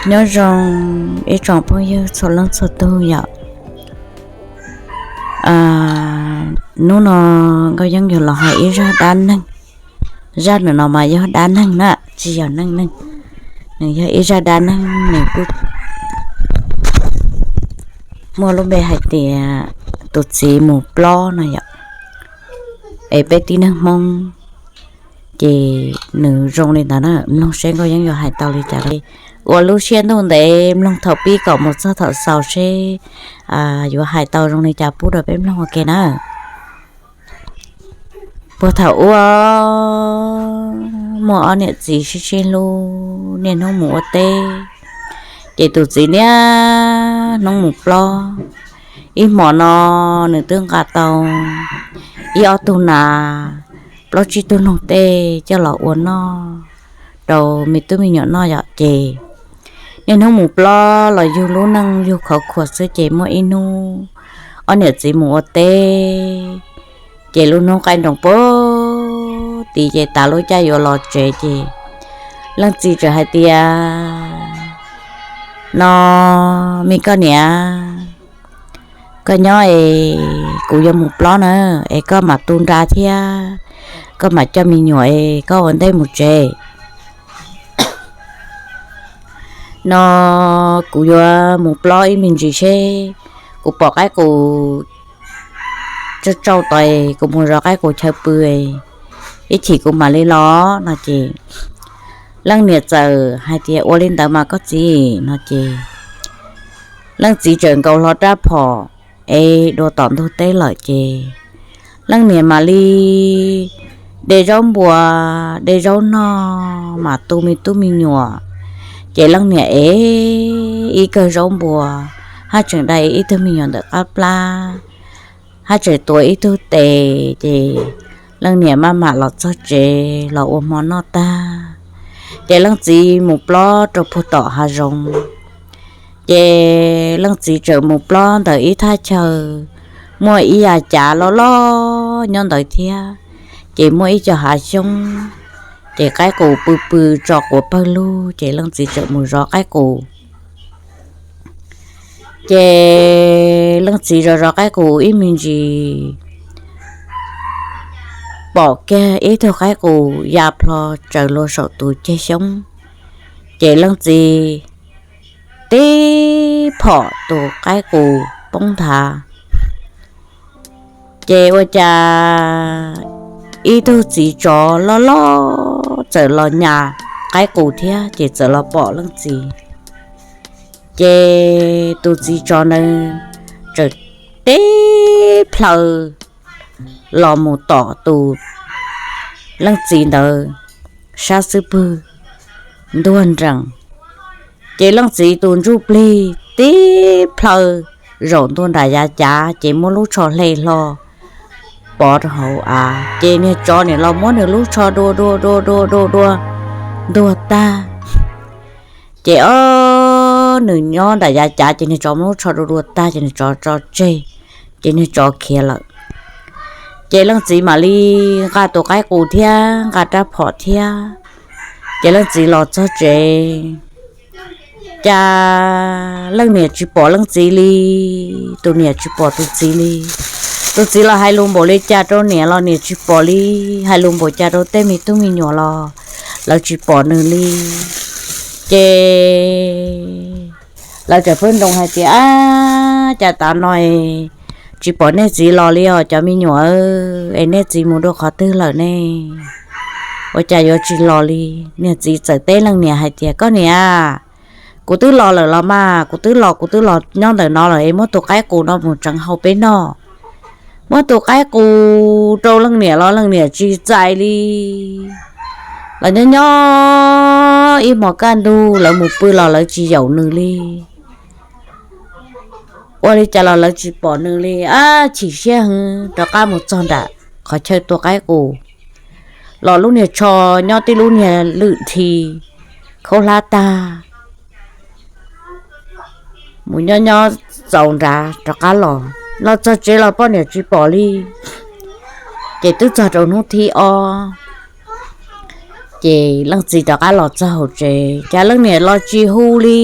Nyob zoo ib tsoom phooj ywg txhua leej txhua tug yom. Hnub no Nkauj Yeeb yuav los hais ib zaj dab neeg. Zaj ntawm no mas yog dab neeg na, tsis yog neej neeg. Nws yog ib zaj dab neeg, nws muaj lub npe hais tias tus txiv mus plob no yom. Es peb tib neeg Hmoob ces nws zoo li ntawd na, mloog seb Nkauj Yeeb yuav hais tau li cas li. Ua lub siab ntuj ntev mloog thaum pib kom mus txog thaum xaus seb yuav hais tau zoo li cas pub rau peb mloog ua ke na. Puag thaum ub muaj ob niam txiv sib sib hlub niaj hnub mus ua teb, ces tus txiv niaj hnub mus plob. Ib hmos no nws twb nqa tau ib ob tug nas, plaub tsib tug noog tej coj los ua noj rau me tub me nyuam noj yom. Ces niaj hnub mus plob los yug lub neej yug khov khuas xwb, ces muaj ib hnub ob niam txiv mus ua teb, ces lub hnub qaij nroos puag tid ces tav lub caij yuav los tsev ces leej txiv txawm hais tias, no, me koj niam, koj nyob es kuv yuav mus plob na, es koj mam tu nra thiab koj mam coj me nyuam es koj ua ntej mus tsev. No kuv yuav mus plob ib me ntsis seb kuv pom qaib qus tsauj tsauj tod, kuv mus zov qaib qus chaw pw, ib chim kuv mam li los no ces leej niam txawm hais tias, ua li ntawd mas koj txiv no ces leej txiv txawm nkaus hlo rab phom es dua tom ntug teb lawm ces leej niam mam li de zaub npua, de zaub noj mam tu me tub me nyuam. Ces leej niam ev ib kawm zaub npua, haj tseem dai ib tug me nyuam ntawm qab plab, haj tseem tua ib tug tes, ces leej niam maj mam los txog tsev los ua hmo noj tag, ces leej txiv mus plob rau puag tom hav zoov. Ces leej txiv txawm mus plob ntawm ib thaj chaw muaj ib yav cav loj loj nyob ntawd thiab, ces muaj ib co hav xyoob, ces qaib qus pw pw tso quav pawg lug, ces leej txiv txawm mus zov qaib qus. Ces leej txiv zov zov qaib qus ib me ntsis, pom kiag ib tug qaib qus ya plho tsaws luag saum tus ceg xyoob, ces leej txiv tib phom tus qaib qus poob nthav. Ces ua cas ib tug txiv tsov loj loj txawm los nyas qaib qus thiab, ces txawm los pom leej txiv. Ces tus txiv tsov ntawd txawm tib plhaw los mus tom tus leej txiv ntawd sab xub pwg ntuag nrees. Ces leej txiv tus ntsuj plig tib plhaw zaum ntua nram yav cav, ces muab lub tsho hle hlo pov rau hauv av, ces niag tsov nim los muab nws lub tsho dua dua dua dua dua dua ntuag tag. Ces ob nws nyob nram yav cav, ces niag tsov muab lub tsho dua dua tag, ces niag tsov tso tseg, ces niag tsov khiav lawm. Ces leej txiv mam li nqa tus qaib qus thiab nqa rab phom thiab, ces leej txiv los txog tsev, cas leej niam tsis pom leej txiv li, tus niam tsis pom tus txiv li. Tus txiv los hais lus npaum li cas rau niam los niam tsis pom li, hais lus npaum cas rau tej me tub me nyuam los lawv tsis pom nws li. Ces lawv txawm pheej nroo hais tias, ab, cas tav no tsis pom nej txiv los li os cov me nyuam, es nej txiv mus dua qhov twg lawm ne? Ua cas yuav tsis los li? Niag txiv txawm teb leej niam hais tias, koj niam, kuv twb los lawm los mas, kuv twb los, kuv twb los nyob ntawm no lawm, es muab tus qaib qus no mus tseev hau peb noj. Muab tus qaib qus rau leej niam los leej niam tsis txais li. Los nyob nyob ib hmos kaj ntug lawv mus pw los lawv tsis yaum nws li. Ua li cas los lawv tsis pom nws li, ab, chim siab heev rov qab mus txog nram qhov chaw tua qaib qus, los lub niag tsho nyob tib lub niag lwm dhi khaub hlab tag. Mus nyob nyob txaus nrad rov qab los, los txog tsev los poj niam tsis pom li. Ces twb txog rau hnub thib ob, Ces leej txiv rov qab los txog hauv tsev, cas leej niam los tsis hu li,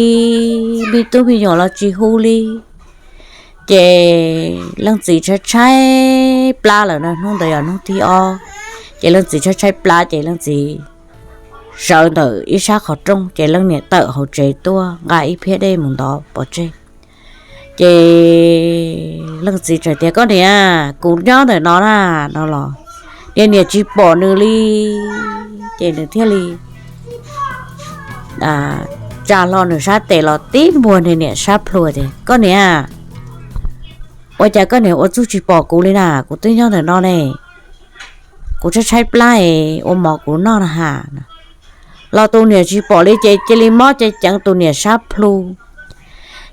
me tub me nyuam los tsis hu li. Ces leej txiv tshaib tshaib plab lawm no, hnub ntawd yog hnub thib ob. Ces leej txiv tshaib tshaib plab ces leej txiv sawv ntawm ib sab qhov rooj, ces leej niam tawm hauv tsev tuaj nqa ib phiab dej mus ntov pov tseg. Ces leej txiv txawm tias, Koj niam, kuv nyob ntawm no na, no los niag niam tsis pom nws li. Ces nws thiaj li tsa hlo nws sab tes los tib npuag niag niam sab plhu tias, Koj niam, ua cas koj niam ua txuj tsis pom kuv li na? Kuv twb nyob ntawm no ne, kuv tshaib tshaib plab es ua mov kuv noj na has. Los tus niam tsis pom li ces cia li mob ceev ceev tus niam sab plhu.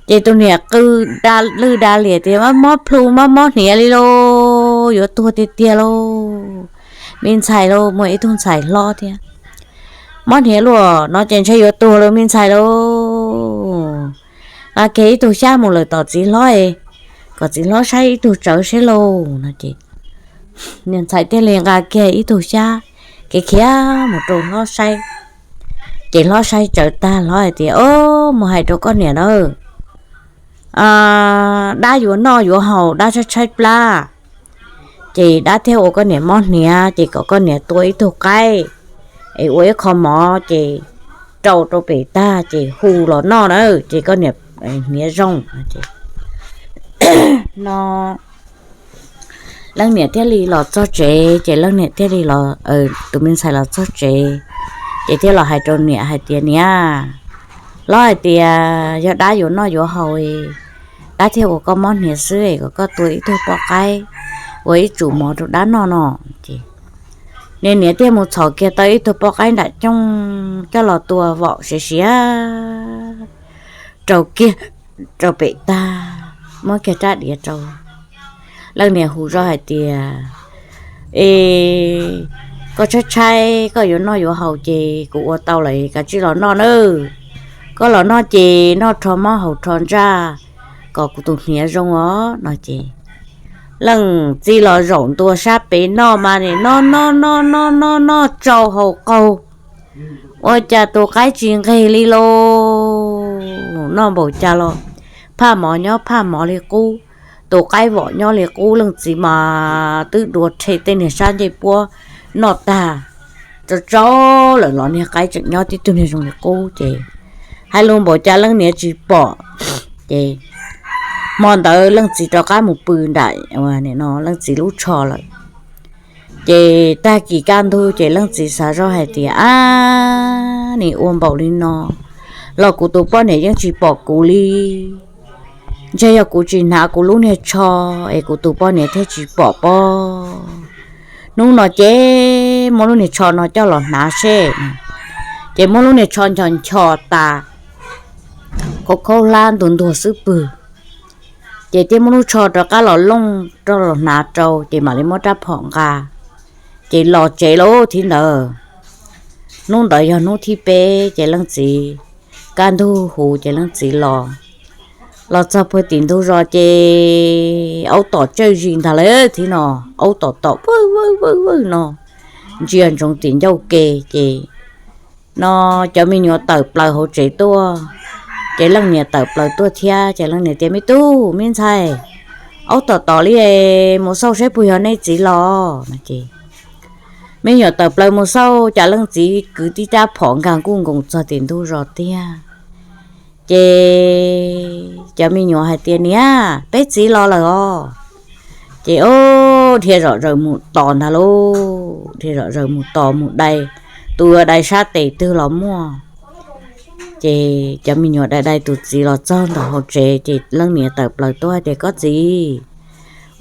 Ces tus niam qw da lwj da liam tias, Mob plhu, mob mob hniav li lauj, yuav tuag tiag tiag lauj, me ntxhais lauj, muaj ib tug ntxhais hlob thiab. Mob hniav luaj no ces ntshe yuav tuag lauj me ntxhais lauj. Nqa kiag ib tug xyab mus lawm tom txiv hlob, kom txiv hlob saib ib tug tsawv seb lauj, no ces niag ntxhais thiaj li nqa kiag ib tug xyab, khiav khiav mus rau hlob saib. Ces hlob saib tsawv tag hlob hais tias, Au, mus hais rau koj niam na, dab yuav noj yuav haus, dab tshaib tshaib plab, ces dab thiaj ua koj niam mob hniav, ces kom koj niam tua ib tug qaib es ua ib qho mov ces rau rau pem tag ces hu los noj na, ces koj niam hniav zoo. No leej niam thiaj li los txog tsev, ces leej niam thiaj li, tus me ntxhais los txog tsev, ces thiaj los hais rau niam hais tias, Niam, hlob hais tias yog dab yuav noj yuav haus, dab thiaj ua koj mob hniav xwb es kom koj tua ib tug poj qaib ua ib tsum mov rau dab noj no. Ces niag niam thiaj mus txhom kiag tau ib tug poj qaib nram cooj coj los tua vom siav siav rau kiag rau pem tag, muab kiag rab diav rau. Leej niam hu zoj hais tias, E, koj tshaib tshaib koj yuav noj yuav haus ces kuv ua tau lawm, kav tsij los noj nawb. Koj los noj ces noj rho mob haus rho ntsaj kom kuv tus hniav zoo os, no ces leej txiv los zaum ntua sab pem noj mas nim noj noj noj noj noj noj tsau haus qaug, ua cas tus qaib tsis nqig li lauj. Noj npaum cas los phaj mov nyob phaj mov li qub, tus qaib vom nyob li qub, leej txiv mas twb dua rhe tej niag sab ncej puab noj tag, tsau tsau lawm los niag qaib tseem nyob tib tug niag zoo li qub. Ces hais lus npaum cas leej niam tsis pom. Ces hmo ntawd leej txiv rov qab mus pw nram leej txiv lub tsho lawm. Ces tag kis kaj ntug ces leej txiv xav zoj hais tias, Ab, nim ua npaum li no los kuv tus poj niam yeej tsis pom kuv li. Ntshe yog kuv tsis hnav kuv lub niag tsho es kuv tus poj niam thiaj tsis pom pob. Hnub no ces muab lub niag tsho no coj los hnav seb. Ces muab lub niag tsho nchos nchos tas, khaub khaub hlab ntuag ntuag xwb pwg. Ces thiaj muab lub tsho rov qab los looj rau los hnav rau ces mam li muab rab phom nqa, ces los tsev lawm thiab ntawd. Hnub ntawd yog hnub thib peb ces leej txiv, kaj ntug huv ces leej txiv los, los txog puag tim ntug zos ces aub tom tsawj zis ntag lawm thiab no, aub tom tom vwj vwj vwj vwj no, ntsia ntsoov tim ncauj ke. Ces no cov me nyuam tawm plaws hauv tsev tuaj, ces leej niam tawm plaws tuaj thiab ces leej niam tias, Me tub me ntxhais, aub tom tom li, mus xauj saib puas yog nej txiv los no ces me nyuam tawm plaws mus xauj cas leej txiv kwv tib rab phom nkag nkuj nkoos txog tim ntug zos tiag. Ces cov me nyuam hais tias, Niam, peb txiv los lawm os. Ces ob dhia zom zaws mus tos ntag lauj, dhia zom zaws mus tos mus dai, tus dai sab tes twg los muaj. Ces cov me nyuam dai dai tus txiv los txog ntawm hauv tsev ces leej niam tawm plaws tuaj tias, Koj txiv,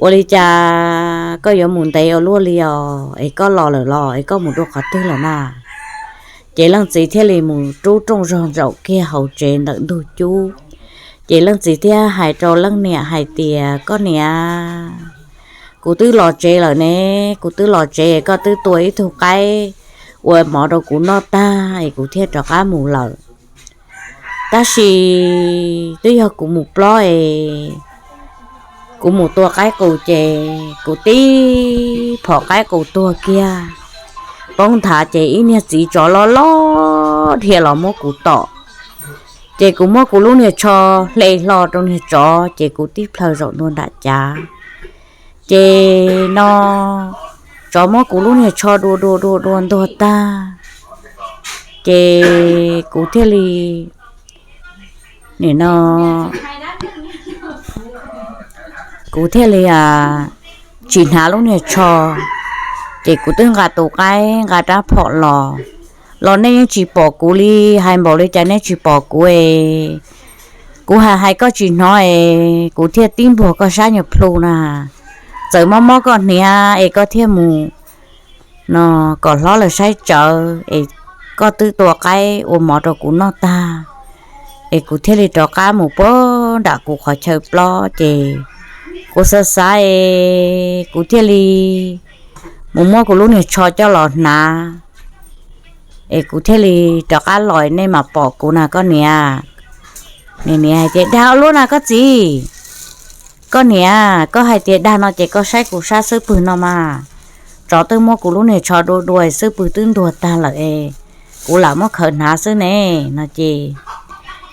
ua li cas koj yuav mus ntev ua luaj li os, es koj los lawm los es koj mus dua qhov twg lawm na? Ces leej txiv thiaj li mus rub rooj zog ntsaum kiag hauv tsev ntawm ntug cub. Ces leej txiv thiaj hais rau leej niam hais tias, Koj niam, kuv twb los tsev lawm ne, kuv twb los tsev, koj twb tua ib tug qaib ua mov rau kuv noj tag es kuv thiaj rov qab mus lawm. Tab sis twb yog kuv mus plob es kuv mus tua qaib qus ces kuv tib phom qaib qus tuag kiag. poob nthav ces ib niag txiv tsov loj loj dhia los muab kuv tom. Ces kuv muab kuv lub niag tsho hle hlo rau niag tsov ces kuv tib plhaw zaum ntua nram cav. Ces no tsov muab kuv lub niag tsho dua dua dua dua ntuag tag, ces kuv thiaj li, nim no kuv thiaj li tsis hnav lub niag tsho. Ces kuv twb nqa tus qaib nqa rab phom los, los nej yeej tsis pom kuv li. Hais npaum li cas nej tsis pom kuv es? Kuv hais hais koj tsis hnov es kuv thiaj tib npuag koj sab nyuag plhu na. Txawm mob mob koj hniav es koj thiaj mus no kom hlob lawv saib tsawv es koj twb tua qaib ua mov rau kuv noj tag, es kuv thiaj li rov qab mus puag nram kuv qhov chaw plob. Ces kuv xav xav es kuv thiaj li mus muab kuv lub niag tsho coj los hnav, es kuv thiaj li rov qab los nej mam pom kuv na koj niam. Niam hais tias, dag ua luaj na koj txiv. Koj niam, koj hais tias dag no ces koj saib kuv sab xub pwg no mas, tsov twb muab kuv lub niag tsho dua dua xub pwg twb ntuag tag lawm es kuv lam muab khawv hnav xwb ne. No ces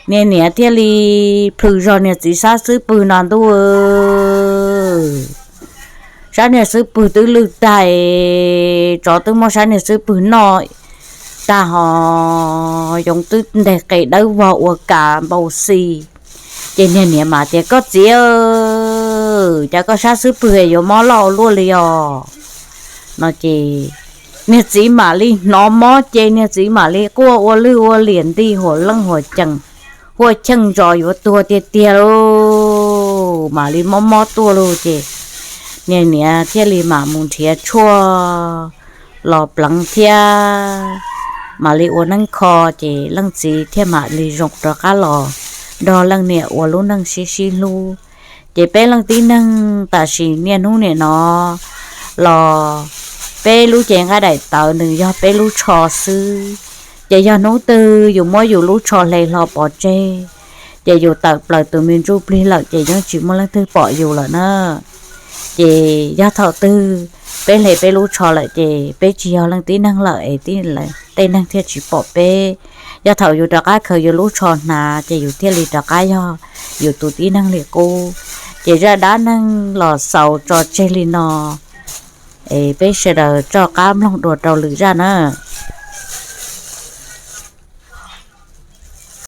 niag niam thiaj li plhws zog niag txiv sab xub pwg no ntuj, sab niag xub pwg twb lwj tag, tsov twb muab sab niag xub pwg noj tag ho yoov twb nteg qe dawb vog ua kas npau xi. Ces niag niam mas tias, koj txiv, cas koj sab xub pwg yuav mob loj ua luaj li os? No ces niag txiv mam li hnov mob ces niag txiv mam li quaj ua lwj ua liam nti huam leej huam cees, huaj cheej ntsos yuav tuag tiag tiag lauj, mam li mob mob tuaj lauj. Ces niag niam thiaj li mam mus nrhiav tshuaj los pleev thiab mam li ua neeb kho, ces leej txiv thiaj mam li zoo rov qab los nrog leej niam ua lub neej sib sib hlub. Ces peb leej tib neeg tam sim niaj hnub niam no los peb lub cev nqaij daim tawv nws yog peb lub tsho xwb. Ces yog hnub twg yus muab yus lub tsho hle hlo pov tseg, ces yus tawm plaws tus me ntsuj plig lawm ces yeej tsis muaj leej twg pom yus lawm na. Ces yog thaum twg peb hle peb lub tsho lawm ces peb tsis yog leej tib neeg lawm es tej neeg thiaj tsis pom peb. Yog thaum yus rov qab khaws yus lub tsho hnav ces yus thiaj li rov qab yog yus tus tib neeg li qub. Ces zaj dab neeg los xaus tso tseg li no, es peb sawv daws rov qab mloog dua rau lwm zaj na.